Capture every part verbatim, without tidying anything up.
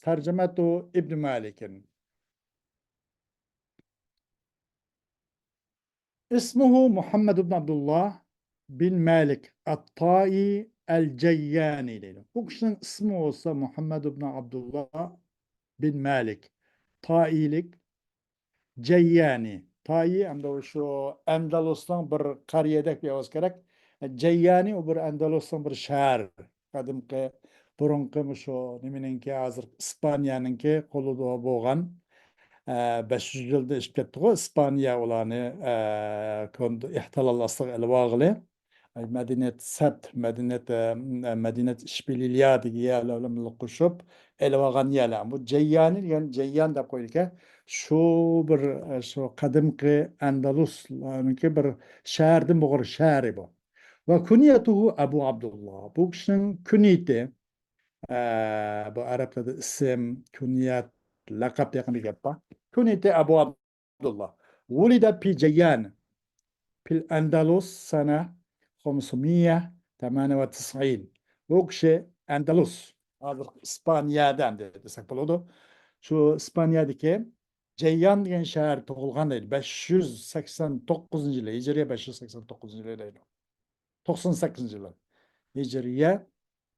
ترجمة ابن مالك. اسمه محمد بن عبد الله بن مالك الطائي الجياني دەيدۇ. بۇ كىشىنىڭ ئىسمى بولسا مۇھەممەد ئىبن ئابدۇللا بىن مالىك، تائىيلىك، جەييانى. تائىي ئەمدى شۇ ئەندەلۇسنىڭ بىر قەريەدەك بىر ئاۋاز كېرەك. جەييانى ئۇ بىر ئەندەلۇسنىڭ بىر شەھەر. قەدىمكى، بۇرۇنقى مۇشۇ نېمىنىڭكى، ھازىرقى ئىسپانىيەنىڭكى قولىدا بولغان، ئە، بەش يۈز يىلدىن ئېشىپ كەتتىغۇ، ئىسپانىيە ئۇلارنى، ئە، كونتر-، ئېھتىلال ئاستىغا ئېلىۋالغىلى. ئەي، مەدەنىيەت سەت، مەدەنىيەت، ئە، مەدەنىيەت ئىشبىرلىكى دېگەن يەرلەر بىلەن بىللە قوشۇپ ئېلىۋالغان يەرلەر. بۇ جەييانى دېگەن، جەييان دەپ قويىدىكەن. شۇ بىر، ئە، شۇ قەدىمكى ئەندەلۇسلارنىڭكى بىر شەھەردىن بولغان شەھىرى بۇ. ۋە كۇنيەتۇھۇ ئەبۇ ئابدۇللا. بۇ كىشىنىڭ كۇنيىتى، ئە، بۇ ئەرەبلەردە ئىسىم، كۇنيەت، لەقەب دېگەن بىر گەپ بار. كۇنيىتى ئەبۇ ئابدۇللا. ولد في جيان في الأندلس سنة خمسمية تمانية وتسعين. بۇ كىشى ئەندەلۇس، ھازىرقى ئىسپانىيەدە ئەمدى دېسەك بولىدۇ. شۇ ئىسپانىيەدىكى جەييان دېگەن شەھەر تۇغۇلغان دەيدۇ. بەش يۈز سەكسەن توققۇزىنچى يىلى، ھىجرىيە بەش يۈز سەكسەن توققۇزىنچى يىلى دەيدۇ. توقسان سەككىزىنچى يىلى. ھىجرىيە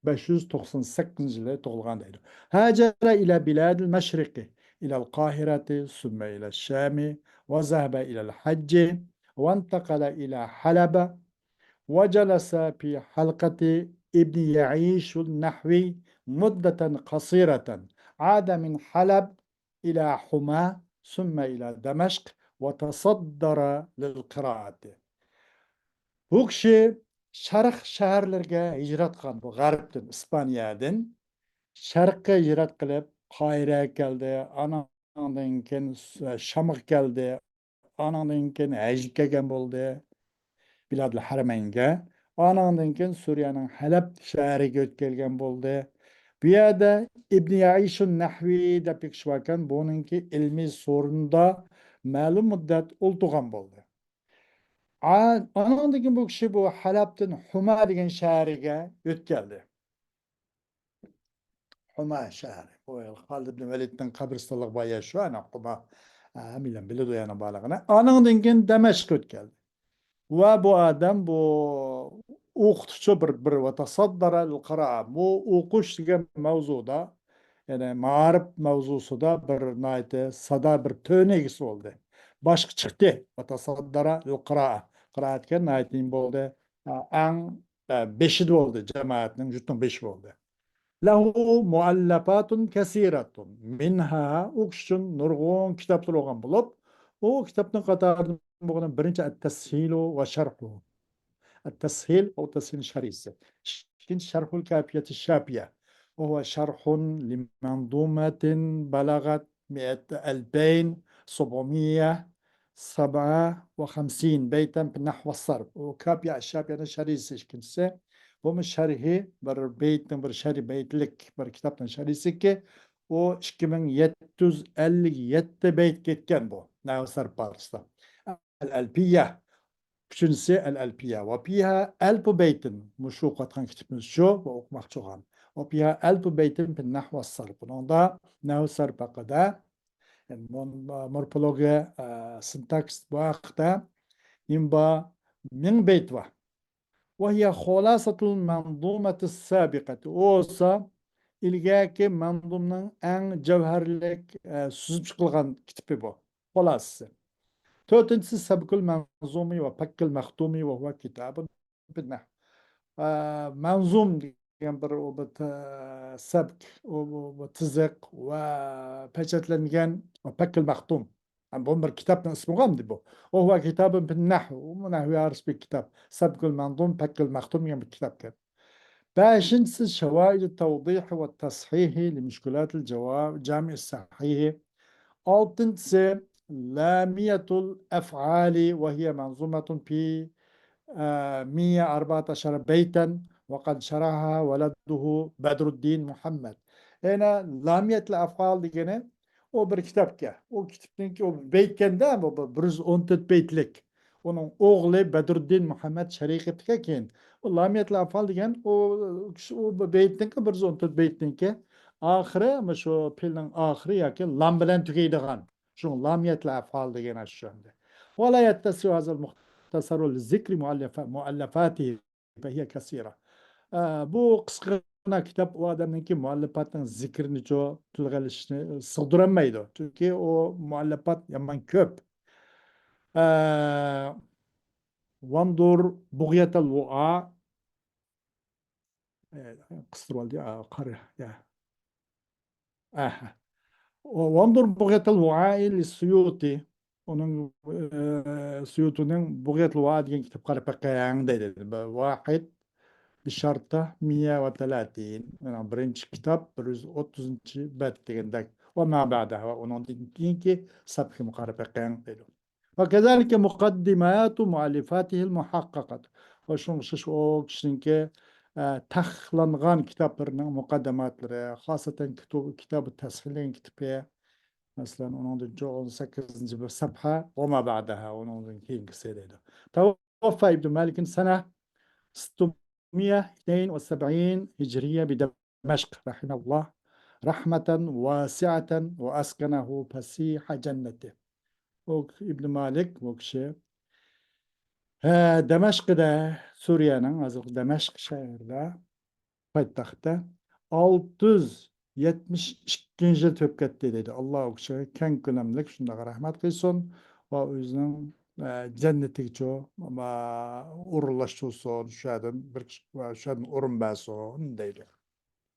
بەش يۈز توقسان سەككىزىنچى يىلى تۇغۇلغان دەيدۇ. هاجر إلى بلاد المشرق، إلى القاهرة، ثم إلى الشام، وذهب إلى الحج، وانتقل إلى حلب، وجلس في حلقة ابن يعيش النحوي مدة قصيرة، عاد من حلب إلى حما، ثم إلى دمشق، وتصدر للقراءة. بۇ كىشى شەرق شەھەرلىرىگە ھىجرەت قىلغان، بۇ غەربتىن، ئىسپانىيەدىن شەرققە ھىجرەت قىلىپ، قاھىرەگە كەلدى، ئاناندىن كېيىن شامغا كەلدى، ئاناندىن كېيىن ھەجگە كەلگەن بولدى، بىلادىل ھەرەمەينگە. ئاناندىن كېيىن سۈرىيەنىڭ ھەلەب شەھىرىگە ئۆتۈپ كەلگەن بولدى. بۇ يەردە ئىبن يەئىشۇن نەھۋى دەپ بىر كىشى باركەن، بۇنىڭكى ئىلمىي سورۇنىدا مەلۇم مۇددەت ئولتۇرغان بولدى. ئا-، ئانىڭدىن كېيىن بۇ كىشى بۇ ھەلەبتىن ھۇما دېگەن شەھەرگە ئۆتكەلدى. ھۇما شەھىرى. بۇ خالىد ئىبن ۋەلىدنىڭ قەبرىستانلىقى بار يەر شۇ، ئەنە ھۇما. ھەممەيلەن بىلىدۇ يەنە بارلىقىنى. ئانىڭدىن كېيىن دەمەشققە ئۆتكەلدى. ۋە بۇ ئادەم بۇ ئوقۇتقۇچى بىر، بىر ۋەتەسەددەرە لىل قىرائە. بۇ ئوقۇش دېگەن ماۋزۇدا، يەنى مائارىپ ماۋزۇسىدا بىر ناھايىتى سادا بىر تۆھنە ئىگىسى بولدى. باشقا چىقتى. ۋەتەسەددەرە لىل قىرائە. قىرائەتكە ناھايىتى نېمە بولدى؟ ئەڭ، ئە، بېشىدا بولدى، جامائەتنىڭ، جۇتنىڭ بېشى بولدى. لەھۇ مۇئەللەفاتۇن كەسىرەتۇن مىنھا، ئۇ كىشى ئۈچۈن نۇرغۇن كىتابلار بولغان بولۇپ، ئۇ كىتابنىڭ قاتارىدىن بولغان بىرىنچى ئەت-تەسھىلۇ ۋە شەرھۇ. ئەت-تەسھىل ۋە تەسھىل شەرھىسى. ئىككىنچى شەرھۇل كاپىيەتى شاپىيە. وهو شرح لمنظومة بلغت مئة ألفين سبعمية سبعة وخمسين بيتا في النحو والصرف. ئۇ كاپىيە شاپىيەنىڭ شەرھىسى ئىككىنچىسى. بۇمۇ شەرھى بىر بەيتنىڭ، بىر شەرھى بەيتلىك بىر كىتابنىڭ شەرھىسىكى، ئۇ ئىككى مىڭ يەتتە يۈز ئەللىك يەتتە بەيت كەتكەن بۇ نەھۋ سەرپ بارىسىدا. ئەل ئەلپىيە. ئۈچىنچىسى ئەل ئەلپىيە. ۋە فىھا ئەلپۇ بەيتىن. مۇشۇ ئوقۇۋاتقان كىتابىمىز شۇ، بۇ ئوقۇماقچى بولغان. ۋە فىھا ئەلپۇ بەيتىن فىن نەھۋ ۋەس سەرف. بۇنىڭدا نەھۋ سەرپ ھەققىدە، يەنى مون-، مورفولوگىيە، ئە، سىنتاكسىس بۇ ھەقتە نېمە بار؟ مىڭ بەيت بار. وهي خلاصة المنظومة السابقة. ئۇ بولسا ئىلگەركى مەنزۇمنىڭ ئەڭ جەۋھەرلىك، ئە، سۈزۈپ چىقىلغان كىتابى بۇ. خۇلاسىسى. تۆتىنچىسى سەبكۇل مەنزۇمى ۋە پەككىل مەختۇمى ۋە ھۇۋە كىتابۇن فىن نەھۋ. ئە، مەنزۇم دېگەن بىر، ئۇ بىر ت-، سەبك، ئۇ، بۇ، بۇ تىزىق ۋە پېچەتلەنگەن ۋە پەككىل مەختۇم. ھەم بۇ بىر كىتابنىڭ ئىسمىغۇ ئەمدى بۇ. وهو كتاب في النحو، ئۇمۇ نەھۋ ھارىسى بىر كىتاب. سەبكۇل مەنزۇم، پەككىل مەختۇم دېگەن بىر كىتاب ئىكەن. بەشىنچىسى شەۋائىد تەۋدىھ ۋە تەسھىھ لمۇشكىلاتىل جاۋا-، جامىئىس سەھىھ. ئالتىنچىسى لامىيەتۇل ئەفئالى ۋە ھىيە مەنزۇمەتۇن في، ئە، مىئە ئەربەئەتە ئەشەرە بەيتەن ۋە قەد شەرەھە ۋەلەدۇھۇ بەدرۇددىن مۇھەممەد. يەنە لامىيەتۇل ئەفئال دېگىنى ئۇ بىر كىتابكەن. ئۇ كىتابنىڭكى ئۇ بەيتكەندە، بۇ، بۇ بىر يۈز ئون تۆت بەيتلىك. ئۇنىڭ ئوغلى بەدرۇددىن مۇھەممەد شەرىھ قىپتىكەن كېيىن. ئۇ لامىيەتۇل ئەفئال دېگەن ئۇ كىشى، ئۇ بەيتنىڭكى، بىر يۈز ئون تۆت بەيتنىڭكى ئاخىرى، مۇشۇ پېئىلنىڭ ئاخىرى ياكى لام بىلەن تۈگەيدىغان. شۇڭا لامىيەتلەر ئەفئال دېگەن ئاشۇ ئەمدى. ولا يتصل هذا المختصر لذكر مؤلف-، مؤلفاته فهي كثيرة. ئە، بۇ قىسقىغىنا كىتاب ئۇ ئادەمنىڭكى مۇئەللىپاتنىڭ زىكرىنىچۇ تىلغا ئېلىشنى سىغدۇرالمايدۇ. چۈنكى ئۇ مۇئەللىپات يامان كۆپ. ئە، وانظر بغية الوعاء. ئە، قىستۇرۇۋالدى، ئا، قارا، يا. ئەھە. وانظر بغية الوعاء للسيوطي. ئۇنىڭ، ئە، سۇيۇتىنىڭ بۇغيەتۇل ۋاا دېگەن كىتاب قاراپ بېقىڭ دەيدۇ. واحد بشرطة مية وثلاثين. يەنى بىرىنچى كىتاب بىر يۈز ئوتتۇزىنچى بەت دېگەندەك. وما بعدها، ۋە ئۇنىڭدىن كېيىنكى سەپھىمۇ قاراپ بېقىڭ دەيدۇ. وكذلك مقدمات مؤلفاته المحققة. ۋە شۇنىڭغا ئوخشاش ئۇ كىشىنىڭكى، ئە، تەقىقلانغان كىتابلىرىنىڭ مۇقەددىماتلىرى، خاسسەتەن كىتاب، كىتابى تەسھىل دېگەن كىتابى، مەسىلەن، ئۇنىڭدىن چوڭ ئون سەككىزىنچى بىر سەپھە، وما بعدها، ئۇنىڭدىن كېيىنكىسى دەيدۇ. توفى ابن مالك سنة ستمية اثنين وسبعين هجرية بدمشق، رحمه الله رحمة واسعة وأسكنه فسيح جنته. ئۇ ئىبن مالىك، بۇ كىشى، ھە، دەمەشقىدە، سۈرىيەنىڭ ھازىرقى دەمەشق شەھىرىدە، پايتەختتە ئالتە يۈز يەتمىش ئىككىنچى يىل تۆپ كەتتى دەيدۇ. ئاللا ئۇ كىشىگە كەڭ كۆلەملىك شۇنداق رەھمەت قىلسۇن ۋە ئۆزىنىڭ، ئە، جەننىتىگىچۇ، ئە، ئورۇنلاشتۇرسۇن، شۇ يەردىن بىر كىشى، شۇ يەردىن ئورۇن بەرسۇن دەيدۇ.